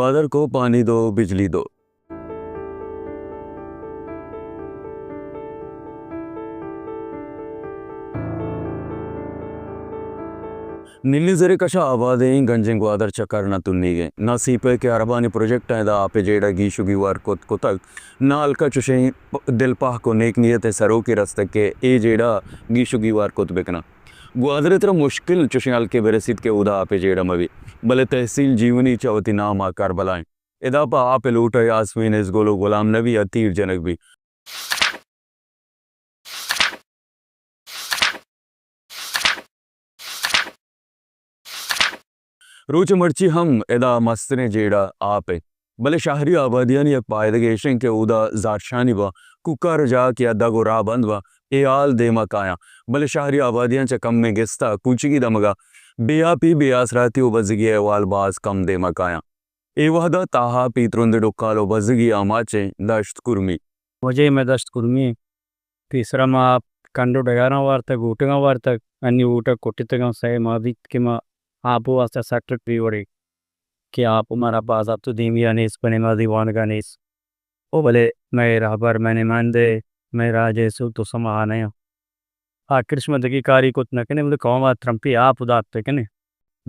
گوادر کو پانی دو، بجلی دو۔ نلی زرکش ءَ آبادیں گنجیں گوادر چہ کرن ءَ تنیگ ایں۔ نہ سیپ ءِ کہ اربانی پروجیکٹ ءَ ادا آپ ءِ جیڑہ گیش ءُ گیوار کت کتگ، نہ ہلک ءَ چشیں دلپہک ءُ نیک نیتیں سروکے رستگ کہ اے جیڑہ گیش ءُ گیوار کت بہ کناں۔ گوادر ءِ ترا مشکل چشیں ہلکے بہ رسیت کہ اودا آپ ءِ جیڑہ مہ بیت، بلے تحصیل جیونی چہ وتی نام ءَ کربلا ایں۔ ادا پہ آپ ءِ لوٹ ءَ یاسمین ازگل ءُ غلام نبی ءَ تیر جنگ بیت۔ روچ ءِ مرچی ہم ادا مستریں جیڑہ آپ انت، بلے شہری آبادیانی یک پائدگے ایش انت کہ اودا زہرشانی باں، کوکار ءُ جاک یا دگ ءُ راہ بند باں، اے ہال دیم ءَ کایاں، بلے شہری آبادیاں چہ کمیں گستا کوچگی دمگا بے آپی، بے آسراتی ءُ بزگی ءِ احوال باز کم دیم ءَ کایاں۔ اے وہدا تاہا پیترند ڈکال ءُ بزگی آماچیں دشت کرمی۔ واجہ مئے دشت کرمی انت۔ پیسرا ما کنڈ ءُ ڈگاراں وارتگ، اوٹگاں وارتگ، انی اوٹگ کٹتگاں، سئے ماہ بیت کہ ما آپ ءِ واسطہ سٹک بے وڑیں کہ آپ مارا باز اتو دیمی ءَ نیست، بلے ما دیوانگا نیست۔ او بلے مئے رہبر، مئے نمائندہ، مئے راج ءِ سوت ءُ سما آ نیاں۔ آخر شما دگہ کاری کت نہ کنے، بلے قوم ءَ ترمپی آپ دات بہ کنے۔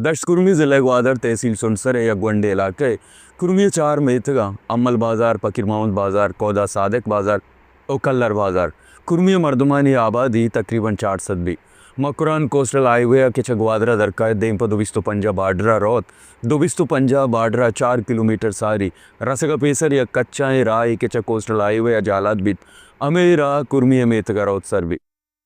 دشت کرمی ضلع گوادر تحصیل سنڈسر ءِ یک گونڈیں علاقہ ءِ۔ کرمی ءِ چار میتگاں، امل بازار، پکیر محمد بازار، کودا صادق بازار ءُ کلر بازار۔ کرمی ءِ مردمانی آبادی تقریباً چار سد بیت۔ مکران کوسٹل ہائی وے ءَ کہ چہ گوادر ءَ در کائیت، دیم پہ دو بیست ءُ پنجاہ بارڈر ءَ روت۔ دو بیست ءُ پنجاہ بارڈر ءَ چار کلومیٹر ساری رسگ ءَ پیسر یک کچائیں راہے کہ چہ کوسٹل ہائی وے ءَ جہلاد بیت، ہمے راہ کرمی ءِ میتگ ءَ روت سر بیت۔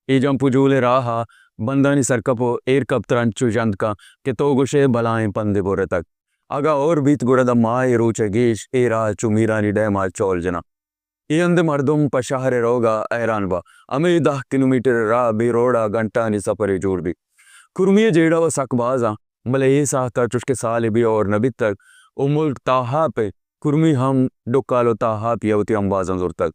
اے جمپ ءُ جولیں راہ ءَ بندانی سرکپ ءُ ایر کپتر انچو ژند کن کہ تو گوشئے بلاہیں پندے برتگ۔ اگاں ہور بیت گڑا داں ماہے روچ ءَ گیش اے راہ چو میرانی ڈیم ءَ چول جناں۔ اے ہند ءَ مردم پہ شہر ءَ روگ ءَ حیران باں۔ ہمے دہ کلومیٹر ءِ راہ بے روڈ ءَ گھنٹہانی سپرے جوڑ بیت۔ کرمی ءِ جیڑہ وَ سک باز آں، بلے اے ساہت ءَ چوش کہ سالے بے ہور نہ بیتگ ءُ ملک تاہاپ ءِ، کرمی ہم ڈکال ءُ تاہاپی ءَ وتی امبازاں زرتگ۔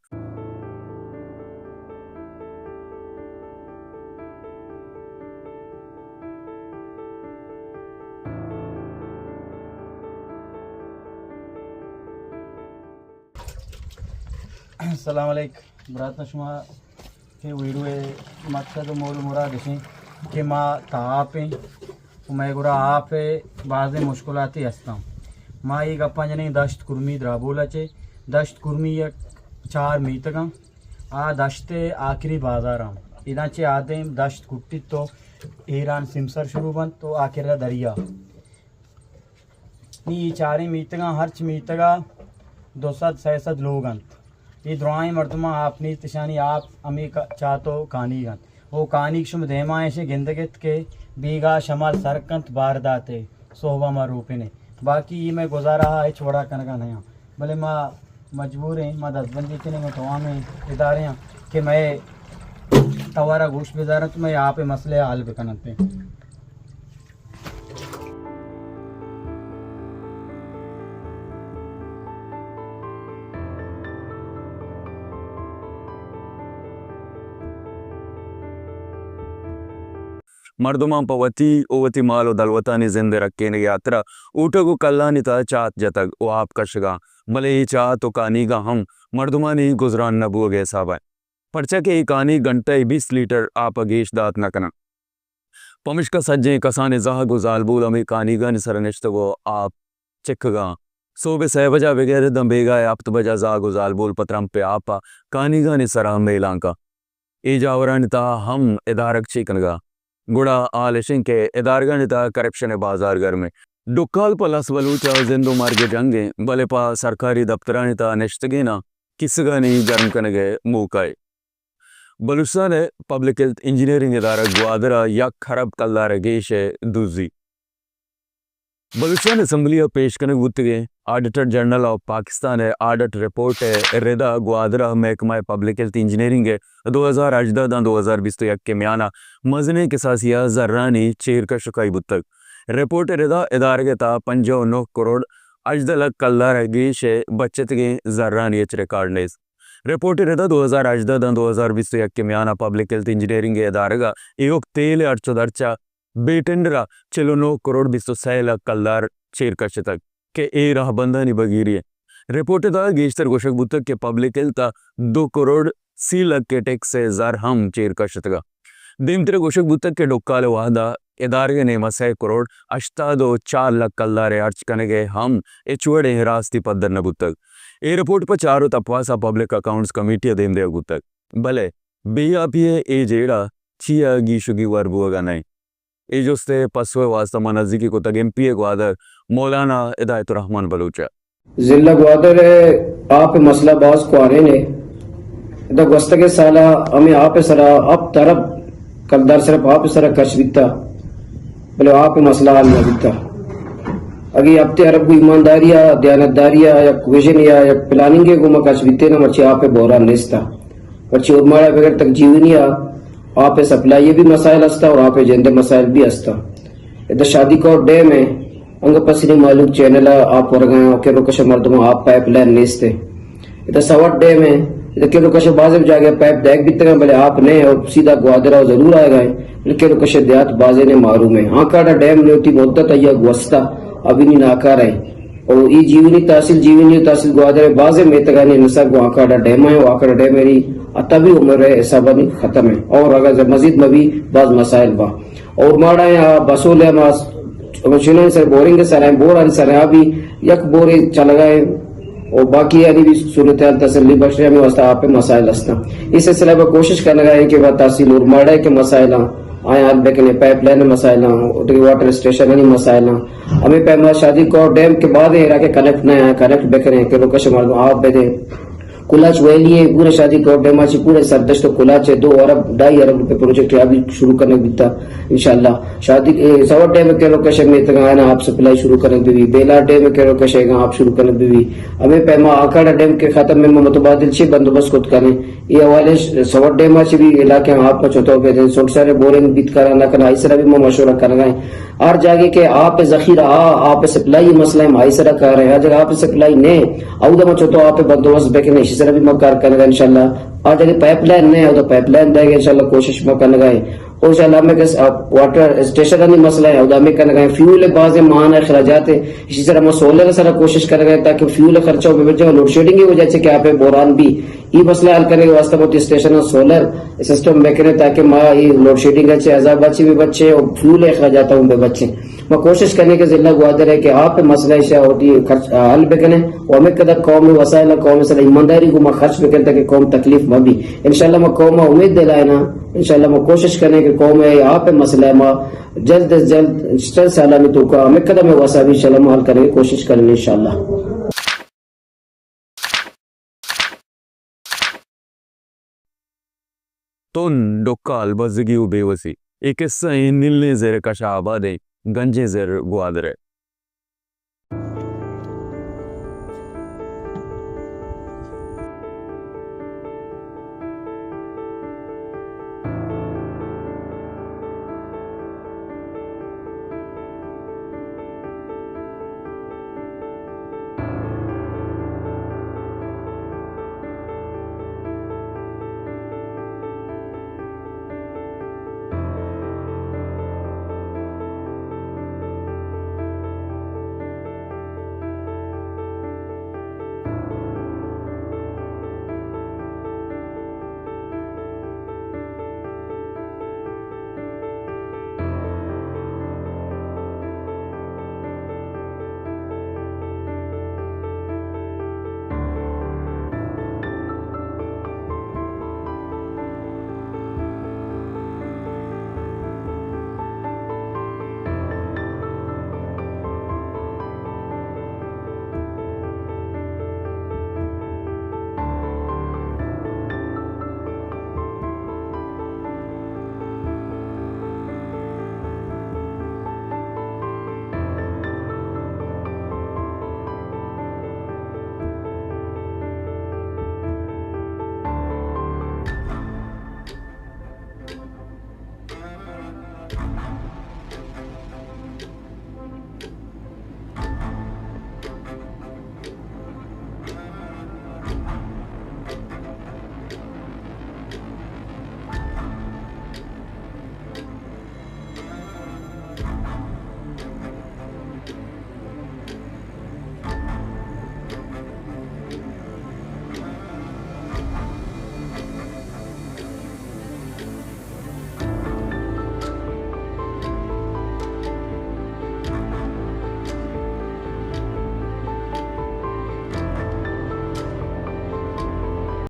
السلام علیکم براتاں، شما اے ویڈیو ءِ مقصد ءُ مول ءُ مراد اش انت کہ ما تاہاپ ایں ءُ مئے گورا آپ ءِ بازیں مشکلاتے ہستاں۔ ما اے گپاں جنیں دشت کرمی درابول ءَ چہ۔ دشت کرمی یک چار میتگاں، آ دشت ءِ آخری بازاراں۔ ادا چہ آ دیم دشت کٹیت تو ایران سیمسر شروع بنت تو آخر ءَ دریا۔ نی اے چاریں میتگاں، ہرچ میتگ ءَ دو سد سئے سد لوگ انت۔ اے درائیں مردماں آپ نیست، اشانی آپ ہمے کا-، چات ءُ کانیگ انت۔ او کانیگ شما دیما ایشی گندگ ات کہ بیگاہ شمال سر کنت، بار دات ءَ سہب ءَ ما روپن ایں۔ باقی اے مئے گزارہ ءَ ہچ وڑا کنگ ءَ نیاں۔ بلے ما مجبور ایں، ما دزبندی کنیں، ما توامیں ادارے آں کہ مئے توار ءَ گوش بدار انت، مئے آپ ءِ مسئلہ ءَ حل بکن انت۔ مردماں پہ وتی ءُ وتی مال ءُ دلوتانی زند ءِ رکینگ ءِ ہاترا اوٹگ ءُ کلانی تہا چات جتگ ءُ آپ کشگ ءَ، بلے اے چات ءُ کانیگاں ہم مردمانی گزران نہ بوگ ءِ حساب ءَ، پرچا کہ اے کانیگ گھنٹہ ءَ بیست لیٹر آپ ءَ گیش دات نہ کناں۔ پمشکا سجیں کسانیں زہگ ءُ زالبول ہمے کانیگانی سرا نشتگ ءُ آپ چکگ ءَ آں۔ سہب ءِ سئے بجا بگر داں بیگاہ ءِ ہپت بجا زہگ ءُ زالبول پہ ترمپ ءِ آپ ءَ کانیگانی سرا میلانک آں۔ اے جاورانی تہا ہم ادارگ چے کنگ ءَ؟ گڑا حال اش انت کہ ادارگانی تہا کرپشن ءِ بازار گرم انت۔ ڈکال پہ لس بلوچ ءَ زند ءُ مرگ ءِ جنگ انت، بلے پہ سرکاری دپترانی تہا نشتگیناں کیسگانی گرم کنگ ءِ موقع ءِ۔ بلوچستان ءِ پبلک ہیلتھ انجینئرنگ ادارگ گوادر ءَ یک ارب کلدار ءَ گیش ءِ دزی۔ بلوچستان اسمبلی ءَ پیش کنگ بوتگیں آڈیٹر جنرل آف پاکستان ءِ آڈٹ رپورٹ ءِ ردا گوادر ءِ محکمہ پبلک ہیلتھ انجینئرنگ ءِ دو ہزار ہژدہ داں دو ہزار بیست ءُ یک ءِ میان ءَ مزنیں کساسی ءَ زرانی چیرکش ءُ کائی بوتگ۔ رپورٹ ءِ ردا ادارگ ءِ تہا پنجاہ ءُ نہ کروڑ ہژدہ لکھ کلدار ءَ گیش ءِ بچتگیں زرانی ہچ ریکارڈ نیست۔ رپورٹ ءِ ردا دو ہزار ہژدہ داں دو ہزار بیست ءُ یک ءِ میان ءَ پبلک ہیلتھ انجینئرنگ ءِ ادارگ ءَ ایوک تیل ءِ ہرچ ءُ درچ ءَ بے ٹینڈر ءَ چل ءُ نہ کروڑ بیست ءُ سئے لکھ کلدار چیر کشتگ۔ کہ اے راہبندانی بگیری ء۔ رپورٹ ء تہا گیشتر گوشگ بوتگ کہ پبلک ہیلتھ ء دو کروڑ سی لکھ ء ٹیکس ء زر ہم چیر کشتگ ء۔ دیمتر ء گوشگ بوتگ کہ ڈکال ء وہد ء ادارگ ء نیمگ ء سئے کروڑ ہشتاد ء چار لکھ کلدار ء ہرچ کنگ ء ہم ہچ وڑیں ہراستی پدر نہ بوتگ۔ اے رپورٹ پہ چار ء تپاس ء پبلک اکاؤنٹس کمیٹی ء دیم دیگ بوتگ، بلے بے آپی ء اے جیڑہ چیا گیش ء گیوار بوگ ء نہ انت؟ اے جست ء پسو ء واستہ ما نزیکی کتگ ایم پی اے گوادر مولانا ہدایت الرحمن بلوچ ء۔ ضلع گوادر ء آپ ء مسئلہ باز کوارین ء۔ ادا گوستگیں سال ء ہمے آپ ء سرا ہپت ارب کلدار صرف آپ ء سرا خرچ بیتا، بلے آپ ء مسئلہ حل نہ بیتا۔ اگہ ہپت ارب گوں ایمانداری ء، دیانتداری ء، یک ویژن یا یک پلاننگ ء گوما خرچ بیتے نا، مرچی آپ ء بحران نیستا۔ مرچی اورماڑا بغیر تک جیونی ء آپ ء سپلائی ء بھی مسائل ہستا اور آپ ء جند ء مسائل بھی ہستا۔ ادا شادی کور ڈیم ء انگہ پسنی مالوک چینل ء آپ ورگا ء، کر و کش ء مردماں آپ پائپ لائن نیست ء۔ ادا سوات ڈیم ء ادا کر و کش ء بازیں جاگہ ء پائپ دئیگ بیتگ انت، بلے آپ نہ ء اور سیدھا گوادر ء ضرور آیگ ء انت، بلے کر و کش ء دیہات بازینے محروم انت۔ آنکاڑا ڈیم نے وتی مدت آئی ء گوستہ، ابینی ناکارہ انت۔ او ای جیونی تحصیل، جیونی تحصیل گوادر ء بازیں میتگانی نسر گوں آنکاڑا ڈیم ء، او آنکاڑا ڈیم ء نی عطا بھی عمر ء حسابانی ختم انت۔ اور اگر مزید مبی باز مسائل با۔ اور ماڑا یا بسول ء ما چنانی سر بورنگ سر ہیں، بورانی سر ہیں، ابھی یک بورے چلگا ہے۔ اور باقی یعنی بھی صورتحال تسلی بخش ہے، ہمیں واسطہ آپ پہ مسائل ہستاں۔ اس سلسلہ میں کوشش کرنا ہے کہ وہ تحصیل اور ماڑا کے مسائل ہیں، آیا حل بکنے، پائپ لائن مسائل ہیں، ادھر واٹر اسٹیشن مسائل ہیں۔ ہمیں پیما شادی کور ڈیم کے بعد یہ علاقے کنیکٹ نہ آیا، کنیکٹ بکنے کہ لوکیشن مردم آپ بدے۔ کلاچ ویلی ہے، پورے شادی کور ڈیم آچی پورے سردشت و کلاچ ہے، دو ارب، ڈھائی ارب روپے پروجیکٹ ہے، ابھی شروع کرنے بیتا انشاءاللہ۔ شادی، اے، سوات ڈیم کے لوکیشن میں تک آنا آپ سپلائی شروع کرنے بھی، بیلار ڈیم کے لوکیشن آپ شروع کرنے بھی۔ ہمیں پیما آکاڑا ڈیم کے ختم میں متبادل چھ بندوبست کت کریں۔ یہ حوالے ش-، سوات ڈیم آچی بھی علاقے آپ کو چوتو پہ دیں، سوٹ سارے بورنگ بیت کرا نہ کرا، اس طرح بھی میں مشورہ کر گئے۔ ہر جاگہ کہ آپ ذخیرہ آ، آپ سپلائی مسئلہ ہم آئی سرا کار ہے۔ ہر جگہ آپ سپلائی نے، اودا ما چوتو آپ بندوبست بکنے، اسی سرا بھی ما کار کرنے انشاءاللہ۔ ہر جگہ پائپ لائن نے، اودا پائپ لائن دے گا انشاءاللہ، کوشش ما کرنے گا۔ اور انشاءاللہ ہمیں کس آپ واٹر اسٹیشن نہیں مسئلہ ہے، اودا ہمیں کرنے گا۔ فیول ہے، بعض ماہانہ اخراجات ہے، اسی سرا ما سولر سرا کوشش کرنے گا تاکہ فیول خرچہ ہو بچ جائے، لوڈ شیڈنگ کی وجہ سے کہ آپ بحران بھی ای مسئلہ حل کرنے کے واسطہ بہت اسٹیشن اور سولر سسٹم بکنے تاکہ ما ای لوڈ شیڈنگ اچھے، عذاب اچھے بھی بچے اور فیول اخراجات ہوں بھی بچے۔ ما کوشش کرنے کے ضلع گوادر ہے کہ آپ مسئلہ ایشا ہوتی خرچ، آ، حل بکنے۔ و ہمیں قدر قوم وسائل، قوم سر ایمانداری کو ما خرچ بکنے تاکہ قوم تکلیف مہ بھی۔ انشاءاللہ ما قوم امید دلائنا، انشاءاللہ ما کوشش کرنے کہ قوم ہے آپ مسئلہ ما جلد از جلد چند سالانی تو کا ہمیں قدم وسا بھی انشاءاللہ ما حل کرنے کی کوشش کرنے انشاءاللہ۔ تن، ڈکال، بزگی و بے وسی۔ اے قصہ ایں نلیں زر کشا آبادیں گنجیں زر گوادر ء۔